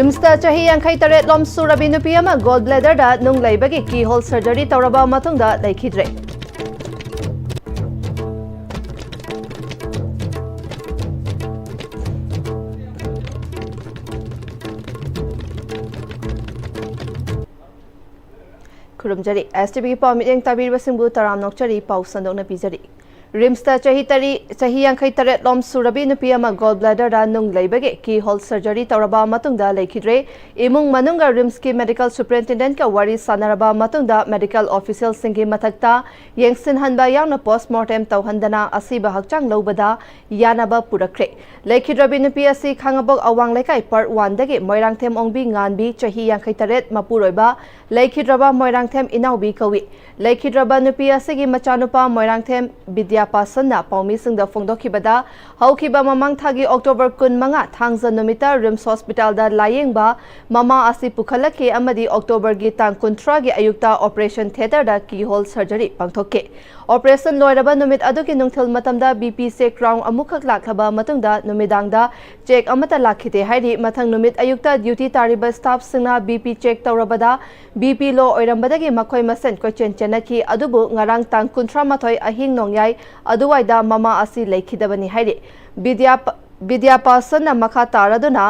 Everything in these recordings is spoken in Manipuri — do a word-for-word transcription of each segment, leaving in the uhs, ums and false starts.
ꯔꯤꯝꯁꯇ ꯆꯍꯤ ꯌꯥꯡꯈꯩ ꯇꯔꯦꯠ ꯂꯣꯝ ꯁꯨꯔꯕꯤ ꯅꯨꯄꯤ ꯑꯃ ꯒꯣꯜ ꯕ꯭ꯂꯦꯗꯔꯗ ꯅꯨꯡ ꯂꯩꯕꯒꯤ ꯀꯤ ꯍꯣꯜ ꯁꯔꯖꯔꯤ ꯇꯧꯔꯕ ꯃꯇꯨꯡꯗ ꯂꯩꯈꯤꯗ꯭ꯔꯦ꯫ ꯈꯨꯔꯨꯝꯖꯔꯤ꯫ ꯑꯦꯁ ꯇꯤ ꯚꯤꯒꯤ ꯄꯥꯎ ꯃꯤꯠꯌꯦꯡ ꯇꯥꯕꯤꯔꯤꯕꯁꯤꯡꯕꯨ ꯇꯔꯥꯝꯅ ꯑꯣꯛꯆꯔꯤ꯫ ꯄꯥꯎ ꯁꯟꯗꯣꯛꯅ ꯄꯤꯖꯔꯤ꯫ ꯔꯤꯝꯁꯇ ꯆꯍꯤ ꯇꯔꯤ-, ꯆꯍꯤ ꯌꯥꯡꯈꯩ ꯇꯔꯦꯠ ꯂꯣꯝ ꯁꯨꯔꯕꯤ ꯅꯨꯄꯤ ꯑꯃ ꯒꯣꯜ ꯕ꯭ꯂꯦꯗꯔꯗ ꯅꯨꯡ ꯂꯩꯕꯒꯤ ꯀꯤ ꯍꯣꯜ ꯁꯔꯖꯔꯤ ꯇꯧꯔꯕ ꯃꯇꯨꯡꯗ ꯂꯩꯈꯤꯗ꯭ꯔꯦ꯫ ꯏꯃꯨꯡ ꯃꯅꯨꯡꯒ ꯔꯤꯝꯁꯀꯤ ꯃꯦꯗꯤꯀꯦꯜ ꯁꯨꯄ꯭ꯔꯤꯟꯇꯦꯟꯗꯦꯟꯠꯀ ꯋꯥꯔꯤ ꯁꯥꯟꯅꯔꯕ ꯃꯇꯨꯡꯗ ꯃꯦꯗꯤꯀꯦꯜ ꯑꯣꯐꯤꯁꯤꯌꯦꯜꯁꯤꯡꯒꯤ ꯃꯊꯛꯇ ꯌꯦꯡꯁꯤꯟꯍꯟꯕ ꯌꯥꯎꯅ ꯄꯣꯁꯠꯃꯣꯔꯇꯦꯝ ꯇꯧꯍꯟꯗꯅ ꯑꯁꯤꯕ ꯍꯛꯆꯥꯡ ꯂꯧꯕꯗ ꯌꯥꯅꯕ ꯄꯨꯔꯛꯈ꯭ꯔꯦ꯫ ꯂꯩꯈꯤꯗ꯭ꯔꯕꯤ ꯅꯨꯄꯤ ꯑꯁꯤ ꯈꯥꯉꯕꯣꯛ ꯑꯋꯥꯡ ꯂꯩꯀꯥꯏ ꯄꯥꯔꯠ ꯋꯥꯟꯗꯒꯤ ꯃꯣꯏꯔꯥꯡꯊꯦꯝ ꯑꯣꯡꯕꯤ ꯉꯥꯟꯕꯤ, ꯆꯍꯤ ꯌꯥꯡꯈꯩ ꯇꯔꯦꯠ, ꯃꯄꯨꯔꯣꯏꯕ ꯂꯩꯈꯤꯗ꯭ꯔꯕ ꯃꯣꯏꯔꯥꯡꯊꯦꯝ ꯏꯅꯥꯎꯕꯤ ꯀꯧꯏ꯫ ꯂꯩꯈꯤꯗ꯭ꯔꯕ ꯅꯨꯄꯤ ꯑꯁꯤꯒꯤ ꯃꯆꯥꯅꯨꯄꯥ ꯃꯣꯏꯔꯥꯡꯊꯦꯝ ꯕꯤꯗ꯭ꯌꯥꯄꯥꯁꯟꯅ ꯄꯥꯎꯃꯤꯁꯤꯡꯗ ꯐꯣꯡꯗꯣꯛꯈꯤꯕꯗ, ꯍꯧꯈꯤꯕ ꯃꯃꯥꯡ ꯊꯥꯒꯤ ꯑꯣꯛꯇꯣꯕꯔ ꯀꯨꯟꯃꯉꯥ ꯊꯥꯡꯖ ꯅꯨꯃꯤꯠꯇ ꯔꯤꯝꯁ ꯍꯣꯁꯄꯤꯇꯥꯜꯗ ꯂꯥꯌꯦꯡꯕ ꯃꯃꯥ ꯑꯁꯤ ꯄꯨꯈꯠꯂꯛꯈꯤ ꯑꯃꯗꯤ ꯑꯣꯛꯇꯣꯕꯔꯒꯤ ꯇꯥꯡ ꯀꯨꯟꯊ꯭ꯔꯥꯒꯤ ꯑꯌꯨꯛꯇ ꯑꯣꯄꯔꯦꯁꯟ ꯊꯤꯌꯦꯇꯔꯗ ꯀꯤ ꯍꯣꯜ ꯁꯔꯖꯔꯤ ꯄꯥꯡꯊꯣꯛꯈꯤ꯫ ꯑꯣꯄꯔꯦꯁꯟ ꯂꯣꯏꯔꯕ ꯅꯨꯃꯤꯠ ꯑꯗꯨꯒꯤ ꯅꯨꯡꯊꯤꯜ ꯃꯇꯝꯗ ꯕꯤ ꯄꯤ ꯆꯦꯛ ꯔꯥꯎꯟ ꯑꯃꯨꯛꯈꯛ ꯂꯥꯛꯂꯕ ꯃꯇꯨꯡꯗ ꯅꯨꯃꯤꯗꯥꯡꯗ ꯆꯦꯛ ꯑꯃꯠꯇ ꯂꯥꯛꯈꯤꯗꯦ ꯍꯥꯏꯔꯤ꯫ ꯃꯊꯪ ꯅꯨꯃꯤꯠ ꯑꯌꯨꯛꯇ ꯗ꯭ꯌꯨꯇꯤ ꯇꯥꯔꯤꯕ ꯁ꯭ꯇꯥꯐꯁꯤꯡꯅ ꯕꯤ ꯄꯤ ꯆꯦꯛ ꯇꯧꯔꯕꯗ ꯕꯤ ꯄꯤ ꯂꯣ ꯑꯣꯏꯔꯝꯕꯗꯒꯤ ꯃꯈꯣꯏ ꯃꯁꯦꯟ ꯀꯣꯏꯆꯦꯟ ꯆꯦꯟꯅꯈꯤ꯫ ꯑꯗꯨꯕꯨ ꯉꯔꯥꯡ ꯇꯥꯡ ꯀꯨꯟꯊ꯭ꯔꯥ ꯃꯥꯊꯣꯏ ꯑꯍꯤꯡ ꯅꯣꯡꯌꯥꯏ ꯑꯗꯨꯋꯥꯏꯗ ꯃꯃꯥ ꯑꯁꯤ ꯂꯩꯈꯤꯗꯕꯅꯤ ꯍꯥꯏꯔꯤ꯫ ꯕꯤꯗ꯭ꯌꯥ-, ꯕꯤꯗ꯭ꯌꯥꯄꯥꯁꯟꯅ ꯃꯈꯥ ꯇꯥꯔꯗꯨꯅ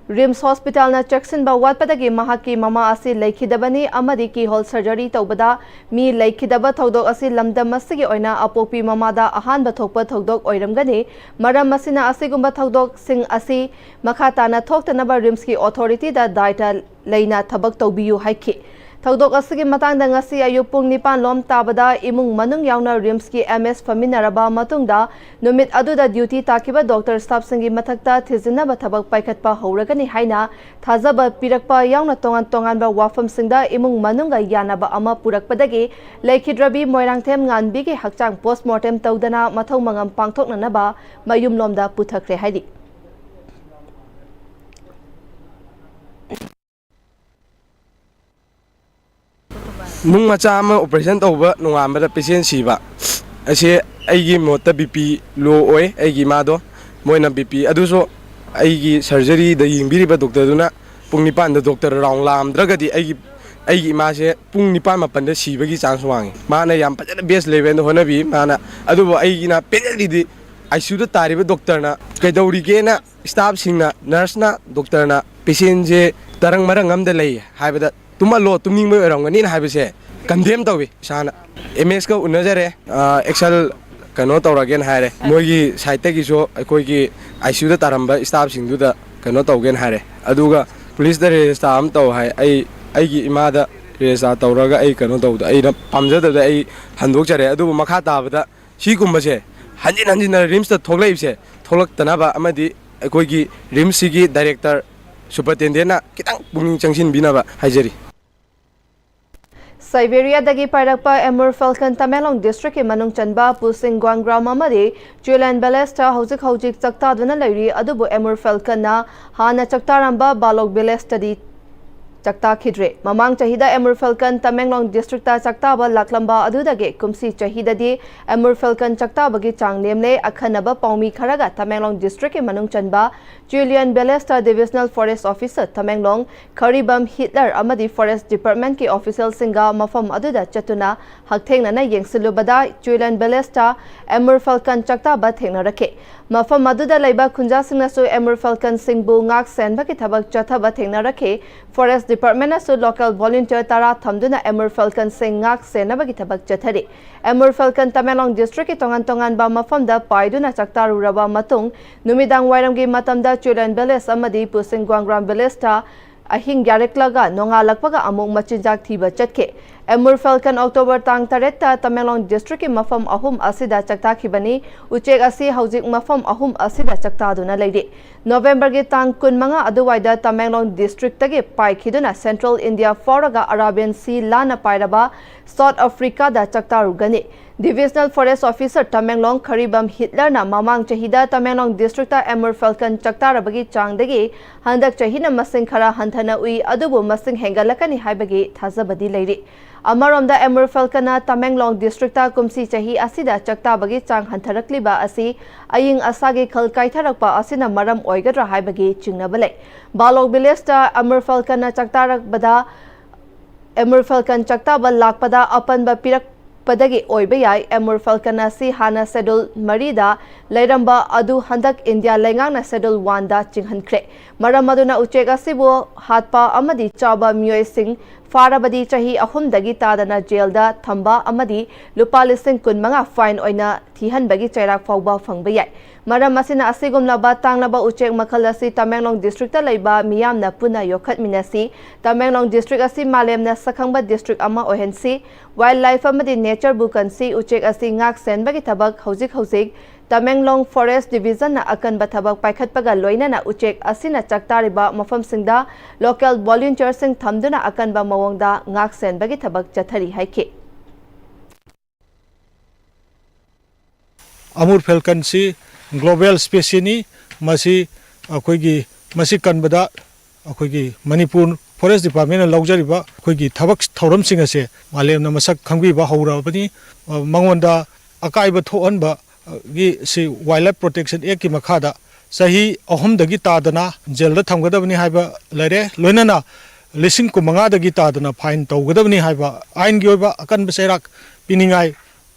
ꯔꯤꯝꯁ ꯍꯣꯁꯄꯤꯇꯥꯜꯅ ꯆꯦꯛꯁꯤꯟꯕ ꯋꯥꯠꯄꯗꯒꯤ ꯃꯍꯥꯛꯀꯤ ꯃꯃꯥ ꯑꯁꯤ ꯂꯩꯈꯤꯗꯕꯅꯤ ꯑꯃꯗꯤ ꯀꯤ ꯍꯣꯜ ꯁꯔꯖꯔꯤ ꯇꯧꯕꯗ ꯃꯤ ꯂꯩꯈꯤꯗꯕ ꯊꯧꯗꯣꯛ ꯑꯁꯤ ꯂꯝꯗꯝ ꯑꯁꯤꯒꯤ ꯑꯣꯏꯅ ꯑꯄꯣꯛꯄꯤ ꯃꯃꯥꯗ ꯑꯍꯥꯟꯕ ꯊꯣꯛꯄ ꯊꯧꯗꯣꯛ ꯑꯣꯏꯔꯝꯒꯅꯤ꯫ ꯃꯔꯝ ꯑꯁꯤꯅ ꯑꯁꯤꯒꯨꯝꯕ ꯊꯧꯗꯣꯛꯁꯤꯡ ꯑꯁꯤ ꯃꯈꯥ ꯇꯥꯅ ꯊꯣꯛꯇꯅꯕ ꯔꯤꯝꯁꯀꯤ ꯑꯣꯊꯣꯔꯤꯇꯤꯗ ꯗꯥꯏꯇ ꯂꯩꯅ ꯊꯕꯛ ꯇꯧꯕꯤꯌꯨ ꯍꯥꯏꯈꯤ꯫ ꯊꯧꯗꯣꯛ ꯑꯁꯤꯒꯤ ꯃꯇꯥꯡꯗ ꯉꯁꯤ ꯑꯌꯨꯛ ꯄꯨꯡ ꯅꯤꯄꯥꯟ ꯂꯣꯝ ꯇꯥꯕꯗ ꯏꯃꯨꯡ ꯃꯅꯨꯡ ꯌꯥꯎꯅ ꯔꯤꯝꯁꯀꯤ ꯑꯦꯝ ꯑꯦꯁ ꯐꯝꯃꯤꯟꯅꯔꯕ ꯃꯇꯨꯡꯗ ꯅꯨꯃꯤꯠ ꯑꯗꯨꯗ ꯗ꯭ꯌꯨꯇꯤ ꯇꯥꯈꯤꯕ ꯗꯣꯛꯇꯔ ꯁ꯭ꯇꯥꯐꯁꯤꯡꯒꯤ ꯃꯊꯛꯇ ꯊꯤꯖꯤꯟꯅꯕ ꯊꯕꯛ ꯄꯥꯏꯈꯠꯄ ꯍꯧꯔꯒꯅꯤ ꯍꯥꯏꯅ ꯊꯥꯖꯕ ꯄꯤꯔꯛꯄ ꯌꯥꯎꯅ ꯇꯣꯉꯥꯟ ꯇꯣꯉꯥꯟꯕ ꯋꯥꯐꯝꯁꯤꯡꯗ ꯏꯃꯨꯡ ꯃꯅꯨꯡꯒ ꯌꯥꯅꯕ ꯑꯃ ꯄꯨꯔꯛꯄꯗꯒꯤ ꯂꯩꯈꯤꯗ꯭ꯔꯕꯤ ꯃꯣꯏꯔꯥꯡꯊꯦꯝ ꯉꯥꯟꯕꯤꯒꯤ ꯍꯛꯆꯥꯡ ꯄꯣꯁꯠꯃꯣꯔꯇꯦꯝ ꯇꯧꯗꯅ ꯃꯊꯧ ꯃꯉꯝ ꯄꯥꯡꯊꯣꯛꯅꯅꯕ ꯃꯌꯨꯝꯂꯣꯝꯗ ꯄꯨꯊꯈ꯭ꯔꯦ ꯍꯥꯏꯔꯤ꯫ ꯅꯨꯡ ꯃꯆꯥ ꯑꯃ ꯑꯣꯄꯔꯦꯁꯟ ꯇꯧꯕ ꯅꯣꯡꯉꯥꯟꯕꯗ ꯄꯦꯁꯦꯟ ꯁꯤꯕ ꯑꯁꯤ ꯑꯩꯒꯤ ꯃꯣꯠꯇ ꯕꯤ ꯄꯤ ꯂꯣ ꯑꯣꯏ꯫ ꯑꯩꯒꯤ ꯏꯃꯥꯗꯣ ꯃꯣꯏꯅ ꯕꯤ ꯄꯤ ꯑꯗꯨꯁꯨ ꯑꯩꯒꯤ ꯁꯔꯖꯔꯤꯗ ꯌꯦꯡꯕꯤꯔꯤꯕ ꯗꯣꯛꯇꯔꯗꯨꯅ ꯄꯨꯡ ꯅꯤꯄꯥꯟꯗ ꯗꯣꯛꯇꯔ ꯔꯥꯎꯟ ꯂꯥꯛꯑꯝꯗ꯭ꯔꯒꯗꯤ ꯑꯩꯒꯤ ꯑꯩꯒꯤ ꯏꯃꯥꯁꯦ ꯄꯨꯡ ꯅꯤꯄꯥꯟ ꯃꯥꯄꯟꯗ ꯁꯤꯕꯒꯤ ꯆꯥꯟꯁ ꯋꯥꯡꯉꯤ꯫ ꯃꯥꯅ ꯌꯥꯝ ꯐꯖꯅ ꯕꯦꯁ ꯂꯦꯚꯦꯜꯗ ꯍꯣꯠꯅꯕꯤ꯫ ꯃꯥꯅ, ꯑꯗꯨꯕꯨ ꯑꯩꯒꯤꯅ ꯄꯦꯅꯦꯜꯇꯤꯗꯤ ꯑꯥꯏ ꯁꯤ ꯌꯨꯗ ꯇꯥꯔꯤꯕ ꯗꯣꯛꯇꯔꯅ ꯀꯩꯗꯧꯔꯤꯒꯦꯅ, ꯁ꯭ꯇꯥꯐꯁꯤꯡꯅ, ꯅꯔꯁꯅ ꯗꯣꯛꯇꯔꯅ ꯄꯦꯁꯦꯟꯁꯦ ꯇꯔꯪ ꯃꯔꯪ ꯑꯃꯗ ꯂꯩ ꯍꯥꯏꯕꯗ ꯇꯨꯝꯍꯜꯂꯣ, ꯇꯨꯝꯅꯤꯡꯕꯩ ꯑꯣꯏꯔꯝꯒꯅꯤꯅ ꯍꯥꯏꯕꯁꯦ ꯀꯟꯗꯦꯝ ꯇꯧꯏ꯫ ꯏꯁꯥꯅ ꯑꯦꯝ ꯑꯦꯁꯀ ꯎꯅꯖꯔꯦ, ꯑꯦꯛꯁꯟ ꯀꯩꯅꯣ ꯇꯧꯔꯒꯦꯅ ꯍꯥꯏꯔꯦ꯫ ꯃꯣꯏꯒꯤ ꯁꯥꯏꯠꯇꯒꯤꯁꯨ ꯑꯩꯈꯣꯏꯒꯤ ꯑꯥꯏ ꯁꯤ ꯌꯨꯗ ꯇꯥꯔꯝꯕ ꯁ꯭ꯇꯥꯐꯁꯤꯡꯗꯨꯗ ꯀꯩꯅꯣ ꯇꯧꯒꯦꯅ ꯍꯥꯏꯔꯦ꯫ ꯑꯗꯨꯒ ꯄꯨꯂꯤꯁꯇ ꯔꯦꯖꯤꯁꯇꯥꯔ ꯑꯃ ꯇꯧ ꯍꯥꯏ꯫ ꯑꯩ ꯑꯩꯒꯤ ꯏꯃꯥꯗ ꯔꯦꯖꯤꯁꯇꯥꯔ ꯇꯧꯔꯒ ꯑꯩ ꯀꯩꯅꯣ ꯇꯧꯕꯗ ꯑꯩꯅ ꯄꯥꯝꯖꯗꯕꯗ ꯑꯩ ꯍꯟꯗꯣꯛꯆꯔꯦ꯫ ꯑꯗꯨꯕꯨ ꯃꯈꯥ ꯇꯥꯕꯗ ꯁꯤꯒꯨꯝꯕꯁꯦ ꯍꯟꯖꯤꯟ ꯍꯟꯖꯤꯟꯅ ꯔꯤꯝꯁꯇ ꯊꯣꯛꯂꯛꯏꯕꯁꯦ ꯊꯣꯛꯂꯛꯇꯅꯕ ꯑꯃꯗꯤ ꯑꯩꯈꯣꯏꯒꯤ ꯔꯤꯝꯁꯁꯤꯒꯤ ꯗꯥꯏꯔꯦꯛꯇꯔ ꯁꯨꯄꯔꯇꯦꯟꯗꯦꯟꯅ ꯈꯤꯇꯪ ꯄꯨꯛꯅꯤꯡ ꯆꯪꯁꯤꯟꯕꯤꯅꯕ ꯍꯥꯏꯖꯔꯤ꯫ ꯁꯥꯏꯕꯦꯔꯤꯌꯥꯗꯒꯤ ꯄꯥꯏꯔꯛꯄ ꯑꯦꯃꯨꯔ ꯐꯦꯜꯀꯟ ꯇꯃꯦꯡꯂꯣꯡ ꯗꯤꯁꯇ꯭ꯔꯤꯛꯀꯤ ꯃꯅꯨꯡ ꯆꯟꯕ ꯄꯨꯁꯤꯡ ꯒ꯭ꯋꯥꯡꯒ꯭ꯔꯥꯝ ꯑꯃꯗꯤ ꯆꯨꯂꯦꯟ ꯚꯤꯂꯦꯖꯇ ꯍꯧꯖꯤꯛ ꯍꯧꯖꯤꯛ ꯆꯥꯛꯇꯥꯗꯨꯅ ꯂꯩꯔꯤ꯫ ꯑꯗꯨꯕꯨ ꯑꯦꯃꯨꯔ ꯐꯦꯜꯀꯟꯅ ꯍꯥꯟꯅ ꯆꯥꯛꯇꯥꯔꯝꯕ ꯕꯥꯂꯣꯛ ꯚꯤꯂꯦꯖꯇꯗꯤ ꯆꯥꯛꯇꯥꯈꯤꯗ꯭ꯔꯦ꯫ ꯃꯃꯥꯡ ꯆꯍꯤꯗ ꯑꯦꯃꯨꯔ ꯐꯦꯜꯀꯟ ꯇꯃꯦꯡꯂꯣꯡ ꯗꯤꯁꯇ꯭ꯔꯤꯛꯇ ꯆꯥꯛꯇꯥꯕ ꯂꯥꯛꯂꯝꯕ ꯑꯗꯨꯗꯒꯤ ꯀꯨꯝꯁꯤ ꯆꯍꯤꯗꯗꯤ ꯑꯦꯃꯨꯔ ꯐꯦꯜꯀꯟ ꯆꯥꯛꯇꯥꯕꯒꯤ ꯆꯥꯡ ꯅꯦꯝꯂꯦ꯫ ꯑꯈꯟꯅꯕ ꯄꯥꯎꯃꯤ ꯈꯔꯒ ꯇꯃꯦꯡꯂꯣꯡ ꯗꯤꯁꯇ꯭ꯔꯤꯛꯀꯤ ꯃꯅꯨꯡ ꯆꯟꯕ ꯆꯨꯂꯤꯌꯟ ꯚꯤꯂꯦꯖꯇ divisional forest officer Tamenglong ꯈꯔꯤꯕꯝ Hitler ꯑꯃꯗꯤ ꯐꯣꯔꯦꯁ ꯗꯤꯄꯥꯔꯠꯃꯦꯟꯠꯀꯤ ꯑꯣꯐꯤꯁꯤꯌꯦꯜꯁꯤꯡꯒ ꯃꯐꯝ ꯑꯗꯨꯗ ꯆꯠꯇꯨꯅ ꯍꯛꯊꯦꯡꯅꯅ ꯌꯦꯡꯁꯤꯜꯂꯨꯕꯗ ꯆꯨꯂꯤꯌꯟ ꯚꯤꯂꯦꯖꯇ ꯑꯦꯃꯨꯔ ꯐꯦꯜꯀꯟ ꯆꯥꯛꯇꯥꯕ ꯊꯦꯡꯅꯔꯛꯈꯤ꯫ ꯃꯐꯝ ꯑꯗꯨꯗ ꯂꯩꯕ ꯈꯨꯟꯖꯥꯁꯤꯡꯅꯁꯨ ꯑꯦꯃꯨꯔ ꯐꯦꯜꯀꯟꯁꯤꯡꯕꯨ ꯉꯥꯛ ꯁꯦꯟꯕꯒꯤ ꯊꯕꯛ ꯆꯠꯊꯕ ꯊꯦꯡꯅꯔꯛꯈꯤ꯫ ꯐꯣꯔꯦꯁ ꯗꯤꯄꯥꯔꯠꯃꯦꯟꯠꯅꯁꯨ ꯂꯣꯀꯦꯜ ꯚꯣꯂꯨꯟꯇꯤꯌꯔ ꯇꯔꯥ ꯊꯝꯗꯨꯅ ꯑꯦꯃꯨꯔ ꯐꯦꯜꯀꯟꯁꯤꯡ ꯉꯥꯛ ꯁꯦꯟꯅꯕꯒꯤ ꯊꯕꯛ ꯆꯠꯊꯔꯤ꯫ ꯑꯦꯃꯨꯔ ꯐꯦꯜꯀꯟ ꯇꯃꯦꯡꯂꯣꯡ ꯗꯤꯁꯇ꯭ꯔꯤꯛꯀꯤ ꯇꯣꯉꯥꯟ ꯇꯣꯉꯥꯟꯕ ꯃꯐꯝꯗ ꯄꯥꯏꯗꯨꯅ ꯆꯥꯛꯇꯥꯔꯨꯔꯕ ꯃꯇꯨꯡ ꯅꯨꯃꯤꯗꯥꯡ ꯋꯥꯏꯔꯝꯒꯤ ꯃꯇꯝꯗ ꯆꯨꯂꯤꯌꯟ ꯚꯤꯂꯦꯖ ꯑꯃꯗꯤ ꯄꯨꯁꯤꯡ ꯒ꯭ꯋꯥꯡꯒ꯭ꯔꯥꯝ ꯚꯤꯂꯦꯖꯇ ꯑꯍꯤꯡ ꯌꯥꯔꯦꯛꯂꯒ ꯅꯣꯡꯉꯥꯜꯂꯛꯄꯒ ꯑꯃꯨꯛ ꯃꯆꯤꯟꯖꯥꯛ ꯊꯤꯕ ꯆꯠꯈꯤ꯫ ꯑꯦꯃꯨꯔ ꯐꯦꯜꯀꯟ ꯑꯣꯛꯇꯣꯕꯔ ꯇꯥꯡ ꯇꯔꯦꯠꯇ ꯇꯃꯦꯡꯂꯣꯡ ꯗꯤꯁꯇ꯭ꯔꯤꯛꯀꯤ ꯃꯐꯝ ꯑꯍꯨꯝ ꯑꯁꯤꯗ ꯆꯥꯛꯇꯥꯈꯤꯕꯅꯤ꯫ ꯎꯆꯦꯛ ꯑꯁꯤ ꯍꯧꯖꯤꯛ ꯃꯐꯝ ꯑꯍꯨꯝ ꯑꯁꯤꯗ ꯆꯥꯛꯇꯥꯗꯨꯅ ꯂꯩꯔꯤ꯫ ꯅꯣꯕꯦꯝꯕꯔꯒꯤ ꯇꯥꯡ ꯀꯨꯟꯃꯉꯥ ꯑꯗꯨꯋꯥꯏꯗ ꯇꯃꯦꯡꯂꯣꯡ ꯗꯤꯁꯇ꯭ꯔꯤꯛꯇꯒꯤ ꯄꯥꯏꯈꯤꯗꯨꯅ ꯁꯦꯟꯇ꯭ꯔꯦꯜ ꯏꯟꯗꯤꯌꯥ ꯐꯥꯎꯔꯒ ꯑꯔꯥꯕꯤꯌꯟ ꯁꯤ ꯂꯥꯟꯅ ꯄꯥꯏꯔꯕ south ꯑꯐ꯭ꯔꯤꯀꯥꯗ ꯆꯥꯛꯇꯥꯔꯨꯒꯅꯤ꯫ Divisional forest officer Tamenglong ꯈꯔꯤꯕꯝ ꯍꯤꯠꯂꯔꯅ ꯃꯃꯥꯡ ꯆꯍꯤꯗ ꯇꯃꯦꯡꯂꯣꯡ ꯗꯤꯁꯇ꯭ꯔꯤꯛꯇ ꯑꯦꯃꯨꯔ ꯐꯦꯜꯀꯟ ꯆꯥꯛꯇꯥꯔꯕꯒꯤ ꯆꯥꯡꯗꯒꯤ ꯍꯟꯗꯛ ꯆꯍꯤꯅ ꯃꯁꯤꯡ ꯈꯔ ꯍꯟꯊꯅ ꯎꯏ, ꯑꯗꯨꯕꯨ ꯃꯁꯤꯡ ꯍꯦꯟꯒꯠꯂꯛꯀꯅꯤ ꯍꯥꯏꯕꯒꯤ ꯊꯥꯖꯕꯗꯤ ꯂꯩꯔꯤ꯫ ꯑꯃꯔꯣꯝꯗ, ꯑꯦꯃꯨꯔ ꯐꯦꯜꯀꯟꯅ ꯇꯃꯦꯡꯂꯣꯡ ꯗꯤꯁꯇ꯭ꯔꯤꯛꯇ ꯀꯨꯝꯁꯤ ꯆꯍꯤ ꯑꯁꯤꯗ ꯆꯥꯛꯇꯥꯕꯒꯤ ꯆꯥꯡ ꯍꯟꯊꯔꯛꯂꯤꯕ ꯑꯁꯤ ꯑꯏꯪ ꯑꯁꯥꯒꯤ ꯈꯜ ꯀꯥꯏꯊꯔꯛꯄ ꯑꯁꯤꯅ ꯃꯔꯝ ꯑꯣꯏꯒꯗ꯭ꯔꯥ ꯍꯥꯏꯕꯒꯤ ꯆꯤꯡꯅꯕ ꯂꯩ꯫ ꯕꯥꯂꯣꯛ ꯚꯤꯂꯦꯖꯇ ꯑꯦꯃꯨꯔ ꯐꯦꯜꯀꯟꯅ ꯆꯥꯛꯇꯥꯔꯛꯄꯗ, ꯑꯦꯃꯨꯔ ꯐꯦꯜꯀꯟ ꯆꯥꯛꯇꯥꯕ ꯂꯥꯛꯄꯗ ꯑꯄꯟꯕ ꯄꯤꯔꯛꯄꯗꯒꯤ ꯑꯣꯏꯕ ꯌꯥꯏ꯫ ꯑꯦꯃꯨꯔ ꯐꯦꯜꯀꯟ ꯑꯁꯤ ꯍꯥꯟꯅ ꯁꯦꯗꯨꯜ ꯃꯔꯤꯗ ꯂꯩꯔꯝꯕ ꯑꯗꯨ ꯍꯟꯗꯛ ꯏꯟꯗꯤꯌꯥ ꯂꯩꯉꯥꯛꯅ ꯁꯦꯗꯨꯜ ꯋꯥꯟꯗ ꯆꯤꯡꯍꯟꯈ꯭ꯔꯦ꯫ ꯃꯔꯝ ꯑꯗꯨꯅ ꯎꯆꯦꯛ ꯑꯁꯤꯕꯨ ꯍꯥꯠꯄ ꯑꯃꯗꯤ ꯆꯥꯕ ꯃꯤꯑꯣꯏꯁꯤꯡ ꯐꯥꯔꯕꯗꯤ ꯆꯍꯤ ꯑꯍꯨꯝꯗꯒꯤ ꯇꯥꯗꯅ ꯖꯦꯜꯗ ꯊꯝꯕ ꯑꯃꯗꯤ ꯂꯨꯄꯥ ꯂꯤꯁꯤꯡ ꯀꯨꯟꯃꯉꯥ ꯐꯥꯏꯟ ꯑꯣꯏꯅ ꯊꯤꯍꯟꯕꯒꯤ ꯆꯩꯔꯥꯛ ꯐꯥꯎꯕ ꯐꯪꯕ ꯌꯥꯏ꯫ ꯃꯔꯝ ꯑꯁꯤꯅ ꯑꯁꯤꯒꯨꯝꯂꯕ ꯇꯥꯡꯂꯕ ꯎꯆꯦꯛ ꯃꯈꯜ ꯑꯁꯤ ꯇꯃꯦꯡꯂꯣꯡ ꯗꯤꯁꯇ꯭ꯔꯤꯛꯇ ꯂꯩꯕ ꯃꯤꯌꯥꯝꯅ ꯄꯨꯟꯅ ꯌꯣꯛꯈꯠꯃꯤꯟꯅꯁꯤ꯫ ꯇꯃꯦꯡꯂꯣꯡ ꯗꯤꯁꯇ꯭ꯔꯤꯛ ꯑꯁꯤ ꯃꯥꯂꯦꯝꯅ ꯁꯛꯈꯪꯕ ꯗꯤꯁꯇ꯭ꯔꯤꯛ ꯑꯃ ꯑꯣꯏꯍꯟꯁꯤ꯫ ꯋꯥꯏꯜꯗ ꯂꯥꯏꯐ ꯑꯃꯗꯤ ꯅꯦꯆꯔꯕꯨ ꯀꯟꯁꯤ꯫ ꯎꯆꯦꯛ ꯑꯁꯤ ꯉꯥꯛ ꯁꯦꯟꯕꯒꯤ ꯊꯕꯛ ꯍꯧꯖꯤꯛ ꯍꯧꯖꯤꯛ ꯇꯃꯦꯡꯂꯣꯡ ꯐꯣꯔꯦꯁ ꯗꯤꯕꯤꯖꯟꯅ ꯑꯀꯟꯕ ꯊꯕꯛ ꯄꯥꯏꯈꯠꯄꯒ ꯂꯣꯏꯅꯅ ꯎꯆꯦꯛ ꯑꯁꯤꯅ ꯆꯥꯛꯇꯥꯔꯤꯕ ꯃꯐꯝꯁꯤꯡꯗ ꯂꯣꯀꯦꯜ ꯚꯣꯂꯨꯟꯇꯤꯌꯔꯁꯤꯡ ꯊꯝꯗꯨꯅ ꯑꯀꯟꯕ ꯃꯑꯣꯡꯗ ꯉꯥꯛ ꯁꯦꯟꯕꯒꯤ ꯊꯕꯛ ꯆꯠꯊꯔꯤ ꯍꯥꯏꯈꯤ꯫ ꯑꯃꯨꯔ ꯐꯦꯜꯀꯟꯁꯤ ꯒ꯭ꯂꯣꯕꯦꯜ ꯁ꯭ꯄꯦꯁꯤꯁꯅꯤ꯫ ꯃꯁꯤ ꯑꯩꯈꯣꯏꯒꯤ, ꯃꯁꯤ ꯀꯟꯕꯗ ꯑꯩꯈꯣꯏꯒꯤ ꯃꯅꯤꯄꯨꯔ ꯐꯣꯔꯦꯁ ꯗꯤꯄꯥꯔꯠꯃꯦꯟꯅ ꯂꯧꯖꯔꯤꯕ ꯑꯩꯈꯣꯏꯒꯤ ꯊꯕꯛ ꯊꯧꯔꯝꯁꯤꯡ ꯑꯁꯦ ꯃꯥꯂꯦꯝꯅ ꯃꯁꯛ ꯈꯪꯕꯤꯕ ꯍꯧꯔꯕꯅꯤ꯫ ꯑ, ꯃꯉꯣꯟꯗ ꯑꯀꯥꯏꯕ ꯊꯣꯛꯍꯟꯕꯒꯤ ꯁꯤ ꯋꯥꯏꯜꯗ ꯂꯥꯏꯐ ꯄ꯭ꯔꯣꯇꯦꯛꯁꯟ ꯑꯦꯛꯀꯤ ꯃꯈꯥꯗ ꯆꯍꯤ ꯑꯍꯨꯝꯗꯒꯤ ꯇꯥꯗꯅ ꯖꯦꯜꯗ ꯊꯝꯒꯗꯕꯅꯤ ꯍꯥꯏꯕ ꯂꯩꯔꯦ꯫ ꯂꯣꯏꯅꯅ ꯂꯤꯁꯤꯡ ꯀꯨꯟꯃꯉꯥꯗꯒꯤ ꯇꯥꯗꯅ ꯐꯥꯏꯟ ꯇꯧꯒꯗꯕꯅꯤ ꯍꯥꯏꯕ ꯑꯥꯏꯟꯒꯤ ꯑꯣꯏꯕ ꯑꯀꯟꯕ ꯆꯩꯔꯥꯛ ꯄꯤꯅꯤꯡꯉꯥꯏ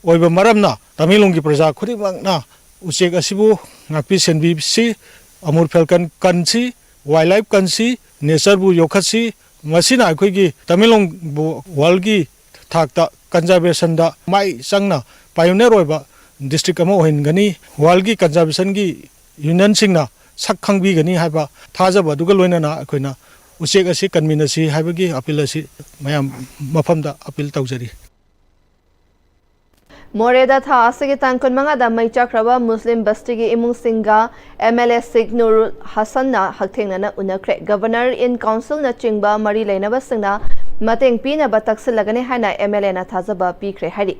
ꯑꯣꯏꯕ ꯃꯔꯝꯅ, ꯇꯃꯦꯡꯂꯣꯡꯒꯤ ꯄ꯭ꯔꯖꯥ ꯈꯨꯗꯤꯡꯃꯛꯅ ꯎꯆꯦꯛ ꯑꯁꯤꯕꯨ ꯉꯥꯛꯄꯤ ꯁꯦꯟꯕꯤꯁꯤ, ꯑꯃꯨꯔ ꯐꯦꯜꯀꯟ ꯀꯟꯁꯤ, ꯋꯥꯏꯜꯗ ꯂꯥꯏꯐ ꯀꯟꯁꯤ, ꯅꯦꯆꯔꯕꯨ ꯌꯣꯛꯈꯠꯁꯤ꯫ ꯃꯁꯤꯅ ꯑꯩꯈꯣꯏꯒꯤ ꯇꯃꯦꯡꯂꯣꯡꯕꯨ ꯋꯥꯔꯜꯒꯤ ꯊꯥꯛꯇ ꯀꯟꯖꯔꯕꯦꯁꯟꯗ ꯃꯥꯏ ꯆꯪꯅ ꯄꯥꯏꯑꯣꯅꯤꯌꯔ ꯑꯣꯏꯕ ꯗꯤꯁꯇ꯭ꯔꯤꯛ ꯑꯃ ꯑꯣꯏꯍꯟꯒꯅꯤ꯫ ꯋꯥꯔꯜꯒꯤ ꯀꯟꯖꯔꯕꯦꯁꯟꯒꯤ ꯌꯨꯅꯤꯌꯟꯁꯤꯡꯅ ꯁꯛ ꯈꯪꯕꯤꯒꯅꯤ ꯍꯥꯏꯕ ꯊꯥꯖꯕ ꯑꯗꯨꯒ ꯂꯣꯏꯅꯅ ꯑꯩꯈꯣꯏꯅ ꯎꯆꯦꯛ ꯑꯁꯤ ꯀꯟꯃꯤꯟꯅꯁꯤ ꯍꯥꯏꯕꯒꯤ ꯑꯄꯤꯜ ꯑꯁꯤ ꯃꯌꯥꯝ ꯃꯐꯝꯗ ꯑꯄꯤꯜ ꯇꯧꯖꯔꯤ꯫ ꯃꯣꯔꯦꯗ ꯊꯥ ꯑꯁꯤꯒꯤ ꯇꯥꯡ ꯀꯨꯟꯃꯉꯥꯗ ꯃꯩ ꯆꯥꯛꯈ꯭ꯔꯕ ꯃꯨꯁꯂꯤꯝ ꯕꯁꯇꯤꯒꯤ ꯏꯃꯨꯡꯁꯤꯡꯒ ꯑꯦꯝ ꯑꯦꯜ ꯑꯦ ꯁꯤꯈ ꯅꯨꯔꯨꯜ ꯍꯁꯟꯅ ꯍꯛꯊꯦꯡꯅꯅ ꯎꯅꯈ꯭ꯔꯦ꯫ ꯒꯕꯔꯅꯔ, ꯏꯟ ꯀꯥꯎꯟꯁꯤꯜꯅꯆꯤꯡꯕ ꯃꯔꯤ ꯂꯩꯅꯕꯁꯤꯡꯅ ꯃꯇꯦꯡ ꯄꯤꯅꯕ ꯇꯛꯁꯤꯜꯂꯒꯅꯤ ꯍꯥꯏꯅ ꯑꯦꯝ ꯑꯦꯜ ꯑꯦꯅ ꯊꯥꯖꯕ ꯄꯤꯈ꯭ꯔꯦ ꯍꯥꯏꯔꯤ꯫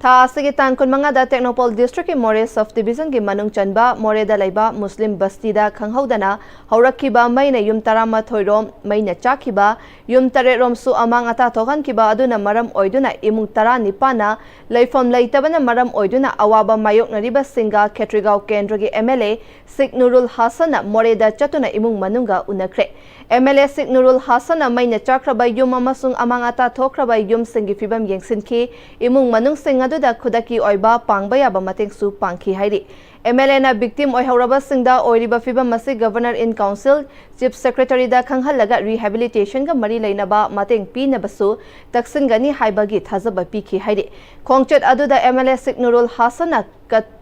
ꯊꯥ ꯑꯁꯤꯒꯤ ꯇꯥꯡ ꯀꯨꯟꯃꯉꯥꯗ ꯇꯦꯡꯅꯧꯄꯜ ꯗꯤꯁꯇ꯭ꯔꯤꯛꯀꯤ ꯃꯣꯔꯦ ꯁꯕ ꯗꯤꯕꯤꯖꯟꯒꯤ ꯃꯅꯨꯡ ꯆꯟꯕ ꯃꯣꯔꯦꯗ ꯂꯩꯕ ꯃꯨꯁꯂꯤꯝ ꯕꯁꯇꯤꯗ ꯈꯪꯍꯧꯗꯅ ꯍꯧꯔꯛꯈꯤꯕ ꯃꯩꯅ ꯌꯨꯝ ꯇꯔꯥꯃꯥꯊꯣꯏ ꯔꯣꯝ ꯃꯩꯅ ꯆꯥꯛꯈꯤꯕ, ꯌꯨꯝ ꯇꯔꯦꯠ ꯔꯣꯝꯁꯨ ꯑꯃꯥꯡ ꯑꯇꯥ ꯊꯣꯛꯍꯟꯈꯤꯕ ꯑꯗꯨꯅ ꯃꯔꯝ ꯑꯣꯏꯗꯨꯅ ꯏꯃꯨꯡ ꯇꯔꯥꯅꯤꯄꯥꯟꯅ ꯂꯩꯐꯝ ꯂꯩꯇꯕꯅ ꯃꯔꯝ ꯑꯣꯏꯗꯨꯅ ꯑꯋꯥꯕ ꯃꯥꯌꯣꯛꯅꯔꯤꯕꯁꯤꯡꯒ ꯈꯦꯇ꯭ꯔꯤꯒꯥꯎ ꯀꯦꯟꯗ꯭ꯔꯒꯤ ꯑꯦꯝ ꯑꯦꯜ ꯑꯦ ꯁꯤꯛ ꯅꯨꯔꯨꯜ ꯍꯥꯁꯟꯅ ꯃꯣꯔꯦꯗ ꯆꯠꯇꯨꯅ ꯏꯃꯨꯡ ꯃꯅꯨꯡꯒ ꯎꯅꯈ꯭ꯔꯦ꯫ ꯑꯦꯝ ꯑꯦꯜ ꯑꯦ ꯁꯤꯛ ꯅꯨꯔꯨꯜ ꯍꯥꯁꯟꯅ ꯃꯩꯅ ꯆꯥꯛꯈ꯭ꯔꯕ ꯌꯨꯝ ꯑꯃꯁꯨꯡ ꯑꯃꯥꯡ ꯑꯇꯥ ꯊꯣꯛꯈ꯭ꯔꯕ ꯌꯨꯝꯁꯤꯡꯒꯤ ꯐꯤꯕꯝ ꯌꯦꯡꯁꯤꯟꯈꯤ꯫ ꯏꯃꯨꯡ ꯃꯅꯨꯡꯁꯤꯡ ꯑꯗꯨꯗ ꯈꯨꯗꯛꯀꯤ ꯑꯣꯏꯕ ꯄꯥꯡꯕ ꯌꯥꯕ ꯃꯇꯦꯡꯁꯨ ꯄꯥꯡꯈꯤ ꯍꯥꯏꯔꯤ꯫ ꯑꯦꯝ ꯑꯦꯜ ꯑꯦꯅ ꯚꯤꯛꯇꯤꯝ ꯑꯣꯏꯍꯧꯔꯕꯁꯤꯡꯗ ꯑꯣꯏꯔꯤꯕ ꯐꯤꯕꯝ ꯑꯁꯤ ꯒꯚꯔꯅꯔ ꯏꯟ ꯀꯥꯎꯟꯁꯤꯜ, ꯆꯤꯐ ꯁꯦꯀ꯭ꯔꯦꯇꯔꯤꯗ ꯈꯪꯍꯜꯂꯒ ꯔꯤꯍꯦꯕꯤꯂꯤꯇꯦꯁꯟꯒ ꯃꯔꯤ ꯂꯩꯅꯕ ꯃꯇꯦꯡ ꯄꯤꯅꯕꯁꯨ ꯇꯛꯁꯤꯟꯒꯅꯤ ꯍꯥꯏꯕꯒꯤ ꯊꯥꯖꯕ ꯄꯤꯈꯤ ꯍꯥꯏꯔꯤ꯫ ꯈꯣꯡꯆꯠ ꯑꯗꯨꯗ ꯑꯦꯝ ꯑꯦꯜ ꯑꯦ ꯁꯤꯛ ꯅꯨꯔꯨꯜ ꯍꯥꯁꯟꯅ ꯀꯠ-,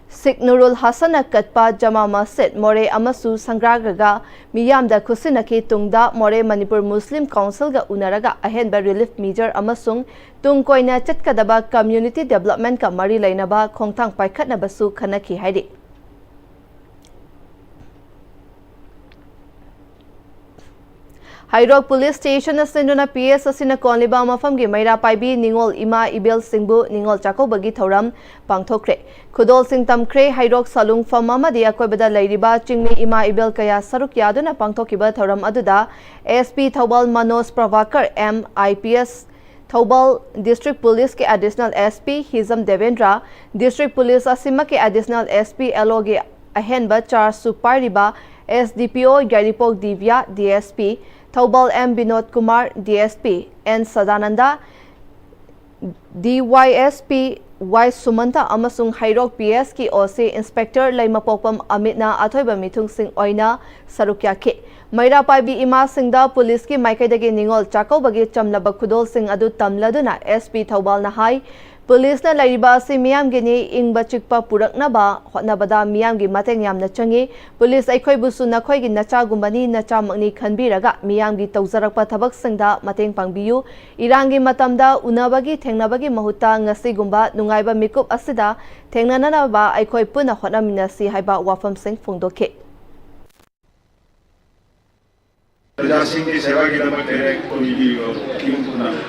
ꯁꯤꯛ ꯅꯨꯔꯨꯜ ꯍꯥꯁꯟꯅ ꯀꯠꯄ ꯖꯃꯥ ꯃꯁꯖꯤꯗ, ꯃꯣꯔꯦ ꯑꯃꯁꯨ ꯁꯪꯒ꯭ꯔꯥꯒ꯭ꯔꯒ ꯃꯤꯌꯥꯝꯗ ꯈꯨꯠꯁꯤꯟꯅꯈꯤ꯫ ꯇꯨꯡꯗ ꯃꯣꯔꯦ ꯃꯅꯤꯄꯨꯔ ꯃꯨꯁꯂꯤꯝ ꯀꯥꯎꯟꯁꯤꯜꯒ ꯎꯅꯔꯒ ꯑꯍꯦꯟꯕ ꯔꯤꯂꯤꯐ ꯃꯤꯖꯔ ꯑꯃꯁꯨꯡ ꯇꯨꯡ ꯀꯣꯏꯅ ꯆꯠꯀꯗꯕ ꯀꯝꯃ꯭ꯌꯨꯅꯤꯇꯤ ꯗꯦꯕꯂꯞꯃꯦꯟꯠꯀ ꯃꯔꯤ ꯂꯩꯅꯕ ꯈꯣꯡꯊꯥꯡ ꯄꯥꯏꯈꯠꯅꯕꯁꯨ ꯈꯟꯅꯈꯤ ꯍꯥꯏꯔꯤ꯫ ꯍꯩꯔꯣꯛ ꯄꯨꯂꯤꯁ ꯁ꯭ꯇꯦꯁꯟꯅ ꯁꯤꯟꯗꯨꯅ ꯄꯤ ꯑꯦꯁ ꯑꯁꯤꯅ ꯀꯣꯟꯂꯤꯕ ꯃꯐꯝꯒꯤ ꯃꯩꯔꯥ ꯄꯥꯏꯕꯤ ꯅꯤꯉꯣꯜ ꯏꯃꯥ ꯏꯕꯦꯜꯁꯤꯡꯕꯨ ꯅꯤꯉꯣꯜ ꯆꯥꯛꯀꯧꯕꯒꯤ ꯊꯧꯔꯝ ꯄꯥꯡꯊꯣꯛꯈ꯭ꯔꯦ꯫ ꯈꯨꯗꯣꯜꯁꯤꯡ ꯇꯝꯈ꯭ꯔꯦ꯫ ꯍꯩꯔꯣꯛ ꯁꯥꯂꯨꯡꯐꯝ ꯑꯃꯗꯤ ꯑꯀꯣꯏꯕꯗ ꯂꯩꯔꯤꯕ ꯆꯤꯡꯃꯤ ꯏꯃꯥ ꯏꯕꯦꯜ ꯀꯌꯥ ꯁꯔꯨꯛ ꯌꯥꯗꯨꯅ ꯄꯥꯡꯊꯣꯛꯈꯤꯕ ꯊꯧꯔꯝ ꯑꯗꯨꯗ S P Thoubal Manoj Prabhakar M I P S, Thoubal district ꯄꯨꯂꯤꯁꯀꯤ additional S P Hijam Devendra, district police ꯑꯁꯤꯃꯛꯀꯤ ꯑꯦꯗꯤꯁꯅꯦꯜ ꯑꯦꯁ ꯄꯤ ꯑꯦꯜ ꯑꯣꯒꯤ ꯑꯍꯦꯟꯕ ꯆꯥꯔꯖꯁꯨ ꯄꯥꯏꯔꯤꯕ S D P O Yairipok Divya, D S P Thoubal M Binod Kumar, D S P N Sadananda, D Y S P Y Sumanta ꯑꯃꯁꯨꯡ ꯍꯩꯔꯣꯛ ꯄꯤ ꯑꯦꯁꯀꯤ ꯑꯣ ꯁꯤ ꯏꯟꯁꯄꯦꯛꯇꯔ ꯂꯩꯃꯄꯣꯛꯄꯝ ꯑꯃꯤꯠꯅ ꯑꯊꯣꯏꯕ ꯃꯤꯊꯨꯡꯁꯤꯡ ꯑꯣꯏꯅ ꯁꯔꯨꯛ ꯌꯥꯈꯤ꯫ ꯃꯩꯔꯥ ꯄꯥꯏꯕꯤ ꯏꯃꯥꯁꯤꯡꯗ ꯄꯨꯂꯤꯁꯀꯤ ꯃꯥꯏꯀꯩꯗꯒꯤ ꯅꯤꯉꯣꯜ ꯆꯥꯛꯀꯧꯕꯒꯤ ꯆꯝꯂꯕ ꯈꯨꯗꯣꯜꯁꯤꯡ ꯑꯗꯨ ꯇꯝꯂꯗꯨꯅ ꯑꯦꯁ ꯄꯤ ꯊꯧꯕꯥꯜꯅ ꯍꯥꯏ, ꯄꯨꯂꯤꯁꯅ ꯂꯩꯔꯤꯕ ꯑꯁꯤ ꯃꯤꯌꯥꯝꯒꯤꯅꯤ, ꯏꯪꯕ ꯆꯤꯛꯄ ꯄꯨꯔꯛꯅꯕ ꯍꯣꯠꯅꯕꯗ ꯃꯤꯌꯥꯝꯒꯤ ꯃꯇꯦꯡ ꯌꯥꯝꯅ ꯆꯪꯏ꯫ ꯄꯨꯂꯤꯁ ꯑꯩꯈꯣꯏꯕꯨꯁꯨ ꯅꯈꯣꯏꯒꯤ ꯅꯆꯥꯒꯨꯝꯕꯅꯤ, ꯅꯆꯥꯃꯛꯅꯤ ꯈꯟꯕꯤꯔꯒ ꯃꯤꯌꯥꯝꯒꯤ ꯇꯧꯖꯔꯛꯄ ꯊꯕꯛꯁꯤꯡꯗ ꯃꯇꯦꯡ ꯄꯥꯡꯕꯤꯌꯨ꯫ ꯏꯔꯥꯡꯒꯤ ꯃꯇꯝꯗ ꯎꯅꯕꯒꯤ ꯊꯦꯡꯅꯕꯒꯤ ꯃꯍꯨꯠꯇ ꯉꯁꯤꯒꯨꯝꯕ ꯅꯨꯡꯉꯥꯏꯕ ꯃꯤꯀꯨꯞ ꯑꯁꯤꯗ ꯊꯦꯡꯅꯅꯅꯕ ꯑꯩꯈꯣꯏ ꯄꯨꯟꯅ ꯍꯣꯠꯅꯃꯤꯟꯅꯁꯤ ꯍꯥꯏꯕ ꯋꯥꯐꯝꯁꯤꯡ ꯐꯣꯡꯗꯣꯛꯈꯤ꯫ ꯄ꯭ꯔꯖꯥꯁꯤꯡꯒꯤ ꯁꯦꯕꯥꯒꯤꯗꯃꯛ ꯂꯩꯔꯦ ꯀꯣꯃꯤꯇꯤ ꯇꯤꯝ ꯄꯨꯝꯅꯃꯛ꯫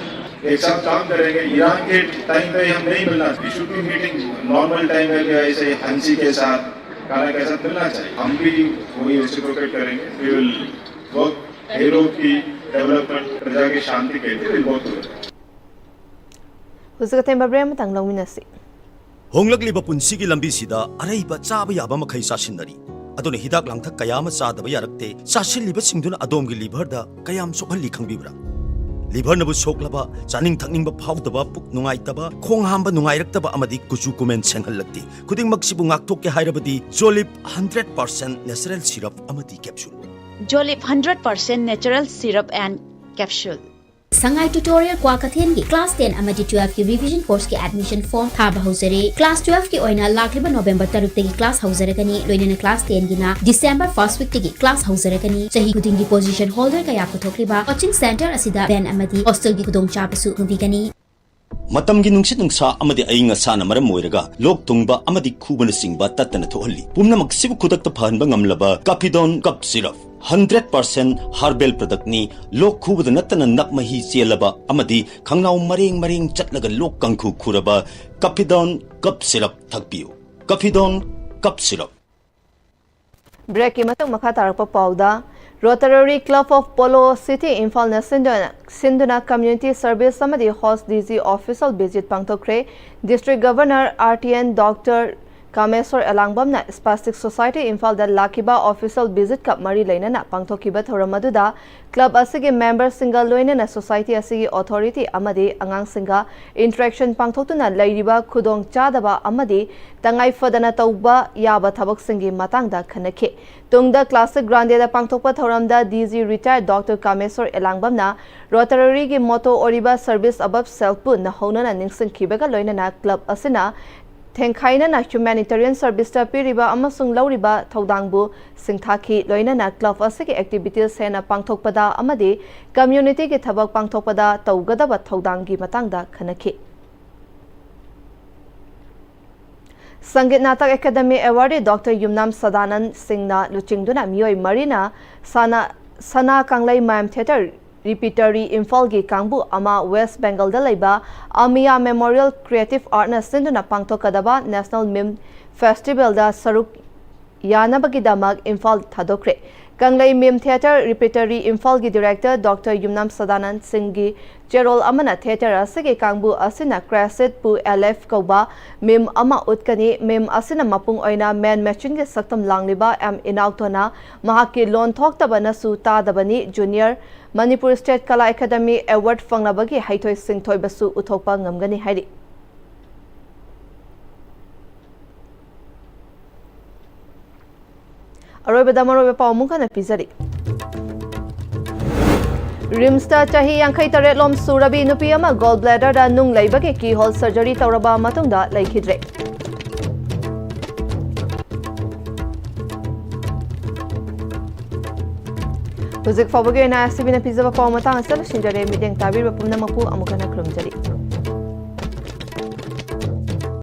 एक साथ काम करेंगे। ईरान के टाइम पे हम नहीं मिलना, we should be meeting normal time में भी, ऐसे हंसी के साथ, खाना के साथ मिलना चाहिए। हम भी वही रेसिप्रोकेट करेंगे। वी विल वर्क हेरोप की डेवलपमेंट, प्रजा की शांति के लिए विल वर्क टुगेदर। ꯍꯧꯖꯤꯛ ꯑꯇꯦꯟꯕ ꯕ꯭ꯔꯦꯛ ꯑꯃꯇꯪ ꯂꯧꯃꯤꯟꯅꯁꯤ꯫ ꯍꯣꯡꯂꯛꯂꯤꯕ ꯄꯨꯟꯁꯤꯒꯤ ꯂꯝꯕꯤꯁꯤꯗ ꯑꯔꯩꯕ ꯆꯥꯕ ꯌꯥꯕ ꯃꯈꯩ ꯆꯥꯁꯤꯟꯅꯔꯤ꯫ ꯑꯗꯨꯅ ꯍꯤꯗꯥꯛ ꯂꯥꯡꯊꯛ ꯀꯌꯥ ꯑꯃ ꯆꯥꯗꯕ ꯌꯥꯔꯛꯇꯦ꯫ ꯆꯥꯁꯤꯜꯂꯤꯕꯁꯤꯡꯗꯨꯅ ꯑꯗꯣꯝꯒꯤ ꯂꯤꯚꯔꯗ ꯀꯌꯥꯝ ꯁꯣꯛꯍꯜꯂꯤ ꯈꯪꯕꯤꯕ꯭ꯔꯥ? ꯂꯤꯚꯔꯅꯕꯨ ꯁꯣꯛꯂꯕ, ꯆꯥꯅꯤꯡ ꯊꯛꯅꯤꯡꯕ ꯐꯥꯎꯗꯕ, ꯄꯨꯛ ꯅꯨꯡꯉꯥꯏꯇꯕ, ꯈꯣꯡ ꯍꯥꯝꯕ ꯅꯨꯡꯉꯥꯏꯔꯛꯇꯕ ꯑꯃꯗꯤ ꯀꯨꯆꯨ ꯀꯨꯃꯦꯟ ꯁꯦꯡꯍꯜꯂꯛꯇꯦ꯫ ꯈꯨꯗꯤꯡꯃꯛꯁꯤꯕꯨ ꯉꯥꯛꯊꯣꯛꯀꯦ ꯍꯥꯏꯔꯕꯗꯤ Jolip hundred percent natural syrup ꯑꯃꯗꯤ capsule. Jolip hundred percent natural syrup and capsule. ꯁꯉꯥꯏ ꯇ꯭ꯌꯨꯇꯣꯔꯤꯌꯦꯜ ꯀ꯭ꯋꯥꯀꯩꯊꯦꯜꯒꯤ ꯀ꯭ꯂꯥꯁ ꯇꯦꯟ ꯑꯃꯗꯤ ꯇꯨꯋꯦꯜꯐꯀꯤ ꯔꯤꯚꯤꯖꯟ ꯀꯣꯔꯁꯀꯤ ꯑꯦꯗꯃꯤꯁꯟ ꯐꯣꯔꯝ ꯊꯥꯕ ꯍꯧꯖꯔꯦ꯫ ꯀ꯭ꯂꯥꯁ ꯇꯨꯋꯦꯜꯐꯀꯤ ꯑꯣꯏꯅ ꯂꯥꯛꯂꯤꯕ ꯅꯣꯕꯦꯝꯕꯔ ꯇꯔꯨꯛꯇꯒꯤ ꯀ꯭ꯂꯥꯁ ꯍꯧꯖꯔꯒꯅꯤ, ꯂꯣꯏꯅꯅ ꯀ꯭ꯂꯥꯁ ꯇꯦꯟꯒꯤꯅ ꯗꯤꯁꯦꯝꯕꯔ ꯐꯥꯔꯁꯠ ꯋꯤꯛꯇꯒꯤ ꯀ꯭ꯂꯥꯁ ꯍꯧꯖꯔꯒꯅꯤ꯫ ꯆꯍꯤ ꯈꯨꯗꯤꯡꯒꯤ ꯄꯣꯖꯤꯁꯟ ꯍꯣꯜꯗꯔ ꯀꯌꯥ ꯄꯨꯊꯣꯛꯂꯤꯕ ꯀꯣꯆꯤꯡ ꯁꯦꯟꯇꯔ ꯑꯁꯤꯗ ꯚꯦꯟ ꯑꯃꯗꯤ ꯍꯣꯁꯇꯦꯜꯒꯤ ꯈꯨꯗꯣꯡꯆꯥꯕꯁꯨ ꯐꯪꯕꯤꯒꯅꯤ꯫ ꯃꯇꯝꯒꯤ ꯅꯨꯡꯁꯤꯠ ꯅꯨꯡꯁꯥ ꯑꯃꯗꯤ ꯑꯏꯪ ꯑꯁꯥꯅ ꯃꯔꯝ ꯑꯣꯏꯔꯒ ꯂꯣꯛ ꯊꯨꯡꯕ ꯑꯃꯗꯤ ꯈꯨꯕꯅꯆꯤꯡꯕ ꯇꯠꯇꯅ ꯊꯣꯛꯍꯜꯂꯤ꯫ ꯄꯨꯝꯅꯃꯛꯁꯤꯕꯨ ꯈꯨꯗꯛꯇ ꯐꯍꯟꯕ ꯉꯝꯂꯕ ꯀꯥꯐꯤꯗꯣꯟ ꯀꯞ ꯁꯤꯔꯞ ꯍꯟꯗ꯭ꯔꯦꯠ ꯄꯥꯔꯁꯦꯟ ꯍꯥꯔꯕꯦꯜ ꯄ꯭ꯔꯗꯛꯅꯤ꯫ ꯂꯣꯛ ꯈꯨꯕꯗ ꯅꯠꯇꯅ ꯅꯞ ꯃꯍꯤ ꯆꯦꯜꯂꯕ ꯑꯃꯗꯤ ꯈꯪꯅꯥꯎ ꯃꯔꯦꯡ ꯃꯔꯦꯡ ꯆꯠꯂꯒ ꯂꯣꯛ ꯀꯥꯡꯈꯨ ꯈꯨꯔꯕ ꯀꯥꯐꯤꯗꯣꯟ ꯀꯞ ꯁꯤꯔꯞ ꯊꯛꯄꯤꯌꯨ꯫ ꯀꯥꯐꯤꯗꯣꯟ ꯀꯞ ꯁꯤꯔꯞ꯫ ꯕ꯭ꯔꯦꯛꯀꯤ ꯃꯇꯨꯡ ꯃꯈꯥ ꯇꯥꯔꯛꯄ ꯄꯥꯎꯗ, Rotary club of polo city ꯏꯝꯐꯥꯜꯅ ꯁꯤꯟꯗꯨꯅ, ꯁꯤꯟꯗꯨꯅ ꯀꯝꯃ꯭ꯌꯨꯅꯤꯇꯤ ꯁꯔꯚꯤꯁ ꯑꯃꯗꯤ host D G official visit ꯄꯥꯡꯊꯣꯛꯈ꯭ꯔꯦ꯫ District governor R T N doctor Kameshwar ꯑꯦꯂꯥꯡꯕꯝꯅ ꯁ꯭ꯄꯥꯁꯇꯤꯛ ꯁꯣꯁꯥꯏꯇꯤ ꯏꯝꯐꯥꯜꯗ ꯂꯥꯛꯈꯤꯕ ꯑꯣꯐꯤꯁꯤꯌꯦꯜ ꯚꯤꯖꯤꯠꯀ ꯃꯔꯤ ꯂꯩꯅꯅ ꯄꯥꯡꯊꯣꯛꯈꯤꯕ ꯊꯧꯔꯝ ꯑꯗꯨꯗ ꯀ꯭ꯂꯕ ꯑꯁꯤꯒꯤ ꯃꯦꯝꯕꯔꯁꯤꯡꯒ ꯂꯣꯏꯅꯅ ꯁꯣꯁꯥꯏꯇꯤ ꯑꯁꯤꯒꯤ ꯑꯣꯊꯣꯔꯤꯇꯤ ꯑꯃꯗꯤ ꯑꯉꯥꯡꯁꯤꯡꯒ ꯏꯟꯇꯔꯦꯛꯁꯟ ꯄꯥꯡꯊꯣꯛꯇꯨꯅ ꯂꯩꯔꯤꯕ ꯈꯨꯗꯣꯡꯆꯥꯗꯕ ꯑꯃꯗꯤ ꯇꯉꯥꯏ ꯐꯗꯅ ꯇꯧꯕ ꯌꯥꯕ ꯊꯕꯛꯁꯤꯡꯒꯤ ꯃꯇꯥꯡꯗ ꯈꯟꯅꯈꯤ꯫ ꯇꯨꯡꯗ ꯀ꯭ꯂꯥꯁꯤꯛ ꯒ꯭ꯔꯥꯟꯗꯦꯗ ꯄꯥꯡꯊꯣꯛꯄ ꯊꯧꯔꯝꯗ D G retire doctor Kameshwar ꯑꯦꯂꯥꯡꯕꯝꯅ ꯔꯣꯇꯔꯔꯤꯒꯤ ꯃꯣꯇꯣ ꯑꯣꯏꯔꯤꯕ "Service above self" ꯄꯨ ꯅꯧꯍꯧꯅꯅ ꯅꯤꯡꯁꯤꯡꯈꯤꯕꯒ ꯂꯣꯏꯅꯅ ꯀ꯭ꯂꯕ ꯑꯁꯤꯅ ꯊꯦꯡꯈꯥꯏꯅꯅ ꯍ꯭ꯌꯨꯃꯦꯅꯤꯇꯦꯔꯤꯌꯟ ꯁꯔꯚꯤꯁꯇ ꯄꯤꯔꯤꯕ ꯑꯃꯁꯨꯡ ꯂꯧꯔꯤꯕ ꯊꯧꯗꯥꯡꯕꯨ ꯁꯤꯡꯊꯥꯈꯤ꯫ ꯂꯣꯏꯅꯅ ꯀ꯭ꯂꯕ ꯑꯁꯤꯒꯤ ꯑꯦꯛꯇꯤꯚꯤꯇꯤꯁ ꯍꯦꯟꯅ ꯄꯥꯡꯊꯣꯛꯄꯗ ꯑꯃꯗꯤ ꯀꯝꯃ꯭ꯌꯨꯅꯤꯇꯤꯒꯤ ꯊꯕꯛ ꯄꯥꯡꯊꯣꯛꯄꯗ ꯇꯧꯒꯗꯕ ꯊꯧꯗꯥꯡꯒꯤ ꯃꯇꯥꯡꯗ ꯈꯟꯅꯈꯤ꯫ ꯁꯪꯒꯤꯠ ꯅꯥꯇꯛ ꯑꯦꯀꯥꯗꯦꯃꯤ ꯑꯦꯋꯥꯔꯗꯤ ꯗꯣꯛꯇꯔ ꯌꯨꯝꯅꯥꯝ ꯁꯗꯥꯅꯟꯗ ꯁꯤꯡꯅ ꯂꯨꯆꯤꯡꯗꯨꯅ ꯃꯤꯑꯣꯏ ꯃꯔꯤꯅ ꯁꯅꯥ, ꯁꯅꯥ ꯀꯪꯂꯩ ꯃꯥꯏꯝ ꯊꯤꯌꯦꯇꯔ Repertory ꯏꯝꯐꯥꯜꯒꯤ ꯀꯥꯡꯕꯨ ꯑꯃ ꯋꯦꯁ ꯕꯦꯡꯒꯜꯗ ꯂꯩꯕ ꯑꯃꯤꯌꯥ ꯃꯦꯃꯣꯔꯤꯌꯦꯜ ꯀ꯭ꯔꯤꯌꯦꯇꯤꯚ ꯑꯥꯔꯠꯅ ꯁꯤꯟꯗꯨꯅ ꯄꯥꯡꯊꯣꯛꯀꯗꯕ ꯅꯦꯁꯅꯦꯜ ꯃꯤꯝ ꯐꯦꯁꯇꯤꯚꯦꯜꯗ ꯁꯔꯨꯛ ꯌꯥꯅꯕꯒꯤꯗꯃꯛ ꯏꯝꯐꯥꯜ ꯊꯥꯗꯣꯛꯈ꯭ꯔꯦ꯫ ꯀꯪꯂꯩ ꯃꯤꯝ ꯊꯤꯌꯦꯇꯔ ꯔꯤꯄꯔꯇꯣꯔꯤ ꯏꯝꯐꯥꯜꯒꯤ ꯗꯤꯔꯦꯛꯇꯔ ꯗꯣꯛꯇꯔ ꯌꯨꯝꯅꯥꯝ ꯁꯗꯥꯅꯟꯗ ꯁꯤꯡꯒꯤ ꯆꯦꯔꯣꯜ ꯑꯃꯅ ꯊꯤꯌꯦꯇꯔ ꯑꯁꯤꯒꯤ ꯀꯥꯡꯕꯨ ꯑꯁꯤꯅ ꯀ꯭ꯔꯦꯁꯤꯠ ꯄꯨ ꯑꯦꯂꯦꯐ ꯀꯧꯕ ꯃꯤꯝ ꯑꯃ ꯎꯠꯀꯅꯤ꯫ ꯃꯤꯝ ꯑꯁꯤꯅ ꯃꯄꯨꯡ ꯑꯣꯏꯅ ꯃꯦꯟ ꯃꯦꯆꯤꯟꯒꯤ ꯁꯛꯇꯝ ꯂꯥꯡꯂꯤꯕ ꯑꯦꯝ ꯏꯅꯥꯎꯇꯣꯅ ꯃꯍꯥꯛꯀꯤ ꯂꯣꯟ ꯊꯣꯛꯇꯕꯅꯁꯨ ꯇꯥꯗꯕꯅꯤ ꯖꯨꯅꯤꯌꯔ ꯃꯅꯤꯄꯨꯔ ꯁ꯭ꯇꯦꯠ ꯀꯂꯥ ꯑꯦꯀꯥꯗꯃꯤ ꯑꯦꯋꯥꯔꯗ ꯐꯪꯂꯕꯒꯤ ꯍꯩꯊꯣꯏ ꯁꯤꯡꯊꯣꯏꯕꯁꯨ ꯎꯠꯊꯣꯛꯄ ꯉꯝꯒꯅꯤ ꯍꯥꯏꯔꯤ꯫ ꯑꯔꯣꯏꯕꯗ ꯃꯔꯨꯑꯣꯏꯕ ꯄꯥꯎ ꯑꯃꯨꯛ ꯍꯟꯅ ꯄꯤꯖꯔꯤ꯫ ꯔꯤꯝꯁꯇ ꯆꯍꯤ ꯌꯥꯡꯈꯩ ꯇꯔꯦꯠ ꯂꯣꯝ ꯁꯨꯔꯕꯤ ꯅꯨꯄꯤ ꯑꯃ ꯒꯣꯜ ꯕ꯭ꯂꯦꯗꯔꯗ ꯅꯨꯡ ꯂꯩꯕꯒꯤ ꯀꯤ ꯍꯣꯜ ꯁꯔꯖꯔꯤ ꯇꯧꯔꯕ ꯃꯇꯨꯡꯗ ꯂꯩꯈꯤꯗ꯭ꯔꯦ꯫ ꯍꯧꯖꯤꯛ ꯐꯥꯎꯕꯒꯤ ꯑꯣꯏꯅ ꯑꯦꯁ ꯁꯤ ꯕꯤꯅ ꯄꯤꯖꯕ ꯄꯥꯎ ꯃꯇꯥꯡ ꯑꯁꯤꯗ ꯂꯣꯏꯁꯤꯟꯖꯔꯦ꯫ ꯃꯤꯠꯌꯦꯡ ꯇꯥꯕꯤꯔꯤꯕ ꯄꯨꯝꯅꯃꯛꯄꯨ ꯑꯃꯨꯛ ꯍꯟꯅ ꯈꯨꯔꯨꯝꯖꯔꯤ꯫